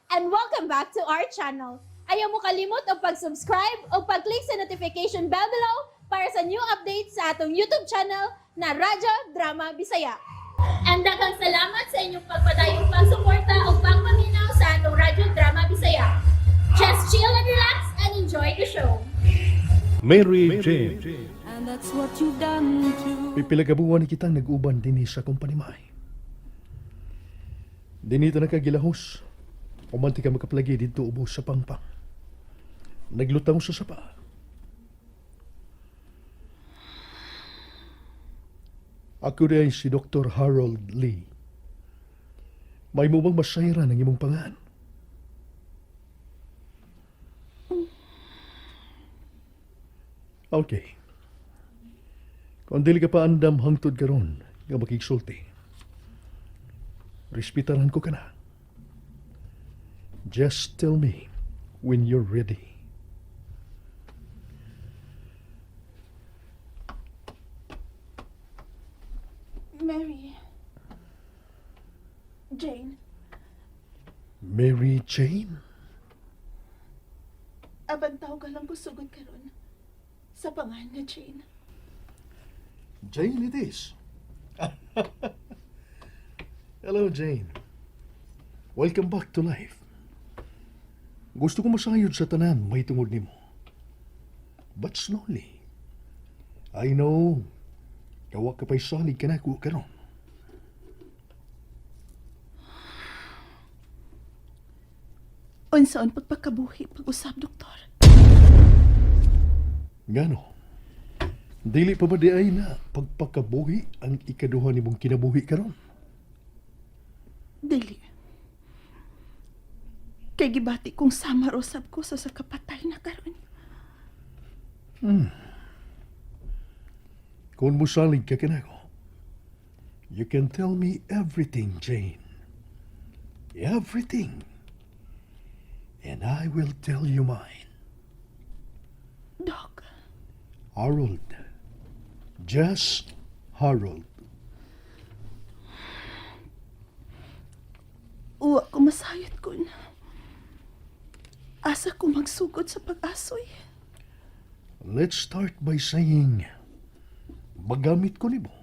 And welcome back to our channel. Ayaw mo kalimot og pag-subscribe o pag-click sa notification bell below para sa new updates sa atong YouTube channel na Radyo Drama Bisaya. And daghang salamat sa inyong pagpadayong pagsuporta o pagpaminaw sa atong Radyo Drama Bisaya. Just chill and relax and enjoy the show. Mary Jane. And that's what you've done to Pipila ka buwan ni kitang nag-uban dinhi sa akong panimay. Dinhi ta nakagilahos. Human ti ka makaplagi didto ubos sa pangpang. Naglutang sa sapa. Ako diay si Dr. Harold Lee. May mo bang masayran ang imong pangan? Okay. Kung dili ka pa andam hangtod karon nga makigsulti. Respetaran ko kana. Just tell me when you're ready. Mary. Jane, Mary Jane? aban tawag lang ko sugod karon. Sa pangan nga Jane. Jane it is. Hello, Jane. Welcome back to life. Gusto ko masayod sa tanan may tungod nimo. But slowly. I know. Kawa ka pa'y salig ka na ko karon. Unsaon pagpakabuhi pag-usab, doktor? Ngano? Dili pa ba di ay na pagpakabuhi ang ikaduha nimong kinabuhi karon? Dili. Kay gibati kong samar usab ko sa kapatay na karon. Kung musalig ka kanako, you can tell me everything, Jane. Everything. And I will tell you mine. Dok, Harold. Just Harold. uwa ko masayod kun. Asa ko magsugod sa pag-asoy. Let's start by saying, magamit ko nimo.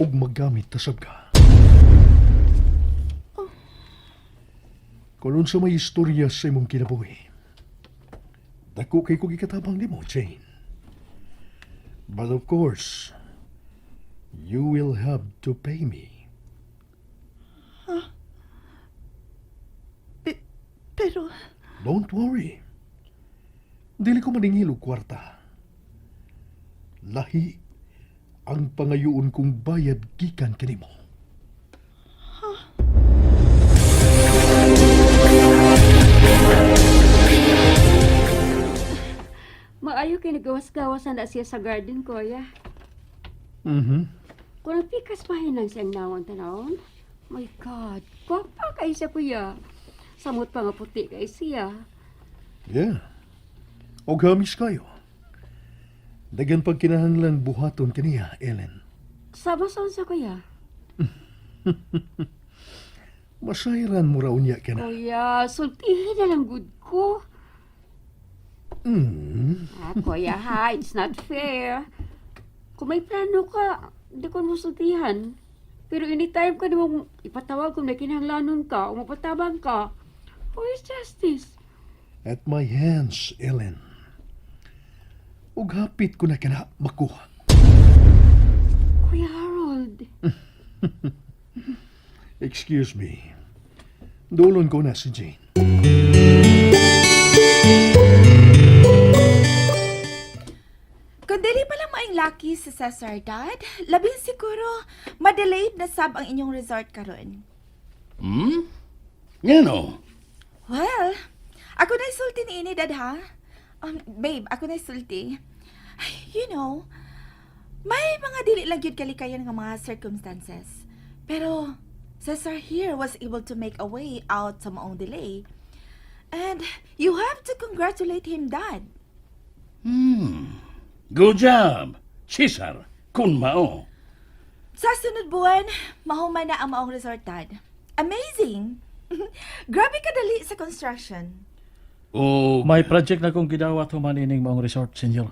Ug magamit tasab ka. Kung unsa may istorya sa imong kinabuhi, dako kay kog ikatabang nimo, Jane. But of course, you will have to pay me. Pero Don't worry. Dili ko maningil og kwarta. Lahi ang pangayoon kong bayad gikan kanimo. Maayo kay nagawas-gawas na siya sa garden, kuya. Kung ang pikas pa hinang siyang nawang tanawon. My God, gwapa kay siya, kuya. Samot pa nga puti kay siya. Yeah. Og hamis kayo. Dagan pag kinahanglan buhaton kaniya, Ellen. Sama sa unsa, kuya. Masayran mo raw niya kana. Kuya, sultihin na lang good ko. Ah, kuya ha, it's not fair. Kung may plano ka, di ko mo sultihan. Pero anytime ka namang ipatawag kung may kinahanglanon ka o mapatabang ka, who is justice? At my hands, Ellen. Ug hapit ko na kana makuha. Kuya Harold. Excuse me. Dulon ko na si Jane. Kung dili pa lang maing lucky sa Cesar, Dad, labing siguro madelayed na sab ang inyong resort karon. Ngano? Well, ako na sulti ni ini, Dad, ha? Babe, ako na sulti. Ay, may mga dili lang gyud kalikayan nga mga circumstances. Pero Cesar here was able to make a way out sa maong delay. And you have to congratulate him, Dad. Good job, Cesar, kun mao. Sa sunod buwan, mahuman na ang maong resort, Dad. Amazing! Grabe kadali sa construction. Oh, May project na kong gidawat human ining maong resort, senyor.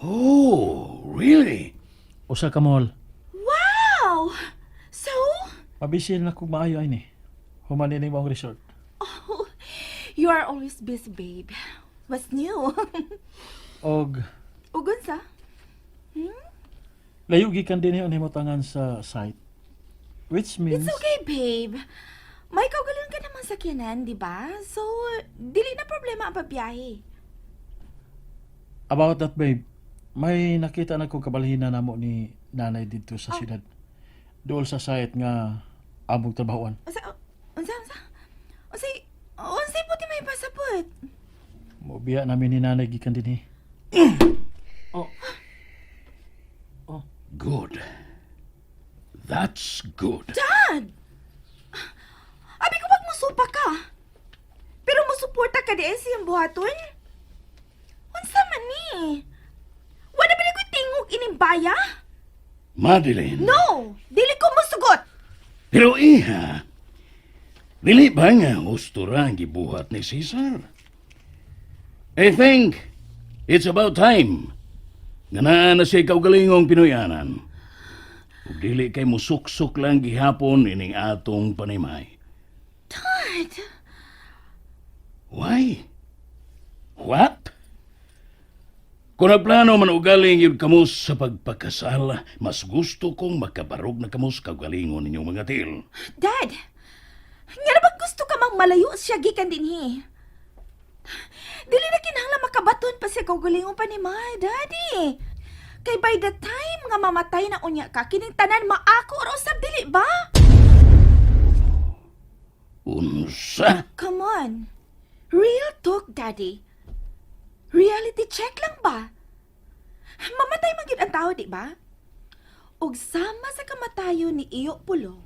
Oh, really? Usa ka mall. Wow! So, Mabisil na kong maayo ay ni. Human ining maong resort. oh, you are always busy, babe. What's new? Og Ugon sa? layo gikan din ang himutangan sa site. Which means It's okay, babe. May kaugalingon ka namang sakyanan, di ba? So, dili na problema ang pagbiyahe. About that, babe. May nakita na kong kabalhina namo ni nanay dito sa syudad. Dool sa site nga among trabahoan. Unsa, unsa, unsa? Unsay, unsay puti may pasapot? Mobiya namin ni nanay gikan dinhi. Oh. Good. That's good. Dad! Abi ko pag musupa ka. Pero musuporta ka di sa iyang buhaton? Unsa man ni? Wala ba ko tingog ining baya? Madeline. No! Dili ko musugot! Pero iha, dili ba nga husto ra ang gibuhat ni Cesar? I think it's about time nga naa na siya kaugalingong Pinoyanan. Ug dili kay musuksok lang gihapon ining atong panimay. Dad! Why? What? Kung nagplano man ugaling yun kamo sa pagpakasal, mas gusto kong makabarog na kamo sa kaugalingon ninyong mga til. Dad! Nga na bang gusto ka mang malayo siya gikan dinhi? Dili na kinahanglan makabaton pa siya kaugalingong panimay, Daddy. Kay by the time nga mamatay na unya ka, kining tanan maako ra usab dili ba? Unsa? Come on. Real talk, Daddy. Reality check lang ba? Mamatay man gyud ang tao, di ba? Ug sama sa kamatayon ni Iyo Pulo,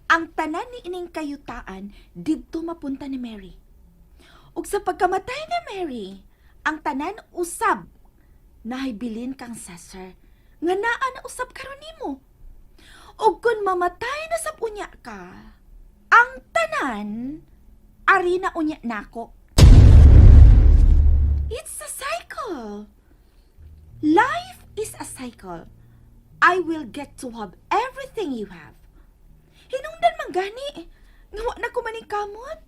ang tanan ni ining kayutaan didto mapunta ni Mary. Ug sa pagkamatay ni Mary, ang tanan usab nahibilin kang Cesar nga naa na usab karon nimo. Ug kun mamatay na sab unya ka, ang tanan ari na unya nako. It's a cycle. Life is a cycle. I will get to have everything you have. Hinungdan man gani. Nga wa na ko maningkamot.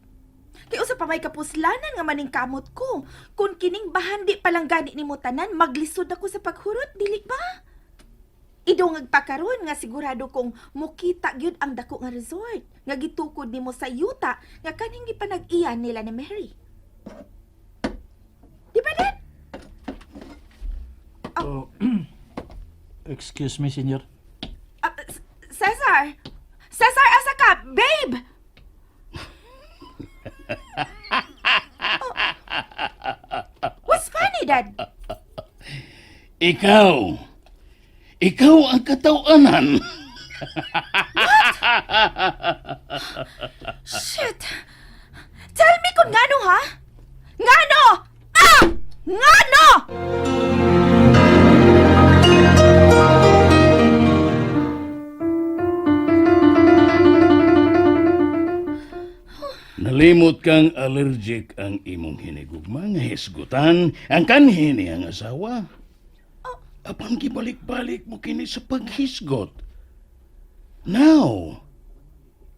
Kay usa pa may kapuslanan nga maningkamot ko. Kung kining bahandi pa lang gani nimo tanan, maglisod ako sa paghurot, dili ba? Idungag pa karon nga sigurado kong mukita gyud ang dako nga resort nga gitukod nimo sa yuta nga kaning gipanag-iyan nila ni Mary. Di ba, Dad? Oh. Excuse me, senyor. Ah, Cesar! Cesar, asa ka? Babe! Oh. What's funny, Dad? Ikaw. Ikaw ang katawanan. Shit! Tell me kung ngano, ha? Ngano? Ah! Ngano? Nalimot kang allergic ang imong hinigugma nga hisgutan ang kanhi niyang asawa. Apan gibalik-balik mo kini sa paghisgot. Now,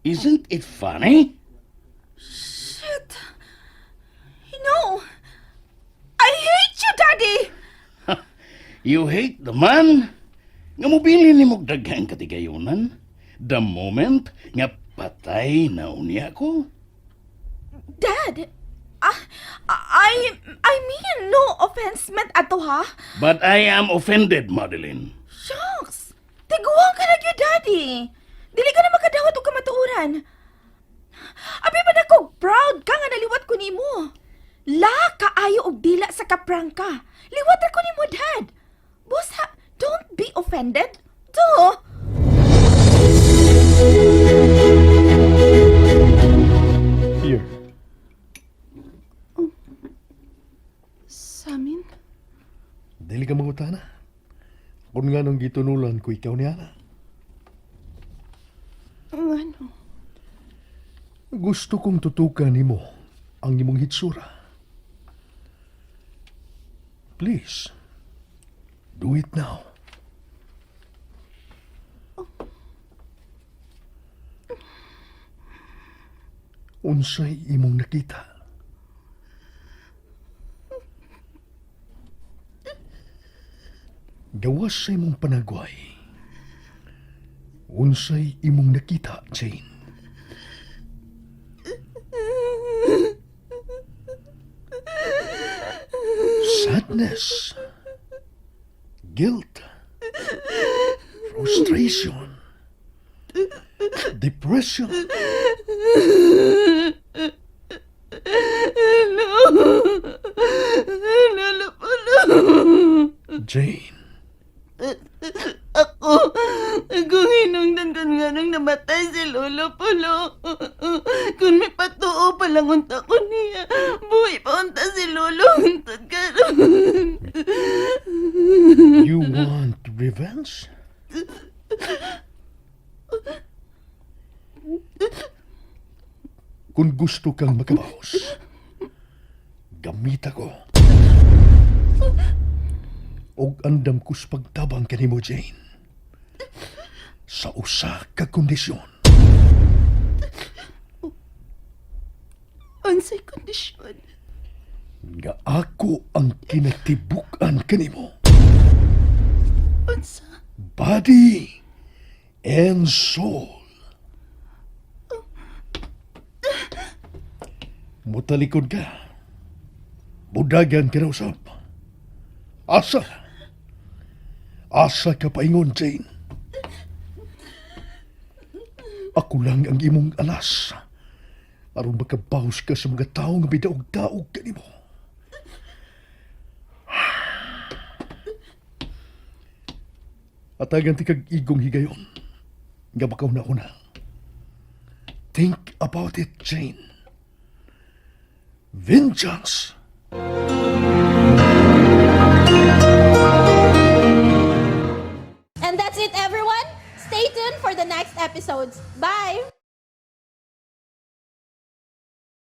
isn't it funny? Shit! No! I hate you, Daddy! You hate the man nga mobili ni mo daghang katigayonan. The moment nga patay na unya ko. Dad! Ah, I mean, no offense meant ato, ha? But I am offended, Madeline. Shucks! Tiguang ka na gyud, Daddy! Dili ka na makadawat og kamatuoran. Abi man ako, proud ka nga naliwat ko nimo. La, kaayo og dila sa kaprangka. Liwat ra ko nimo, Dad. Busa, don't be offended. Do. Here. Sa amin? Dili ka mangutana. Kung nga nung gitunulan ko ikaw ni Ana. Ang ano? Gusto kong tutukan nimo ang imong hitsura. Please, do it now. Unsay imong nakita? Gawas sa imong panagway. Unsay imong nakita, Jane? Sadness, guilt, frustration, depression. Lolo Polo. Jane, Ako, akong hinungdan kun nga nang namatay si Lolo Polo. Kung may patuo pa lang unta ko niya, buhay pa unta si Lolo untad karon. You want revenge? Kung gusto kang makabaos, gamita ko. Og andam ko sa pagtabang kanimo, Jane. Sa usa ka kondisyon. Unsay kondisyon? Nga ako ang kinatibuk-an kanimo. Unsa? Body and soul. Mutalikod ka. Budagan ka na usap. Asa. Asa ka paingon, Jane. Ako lang ang imong alas. Aron makabawas ka sa mga tao nga bidaog-daog kanimo. Atagan ti kag igong higayon. Nga bakaw na una. Think about it, Jane. Vengeance. And that's it, everyone. Stay tuned for the next episodes. Bye!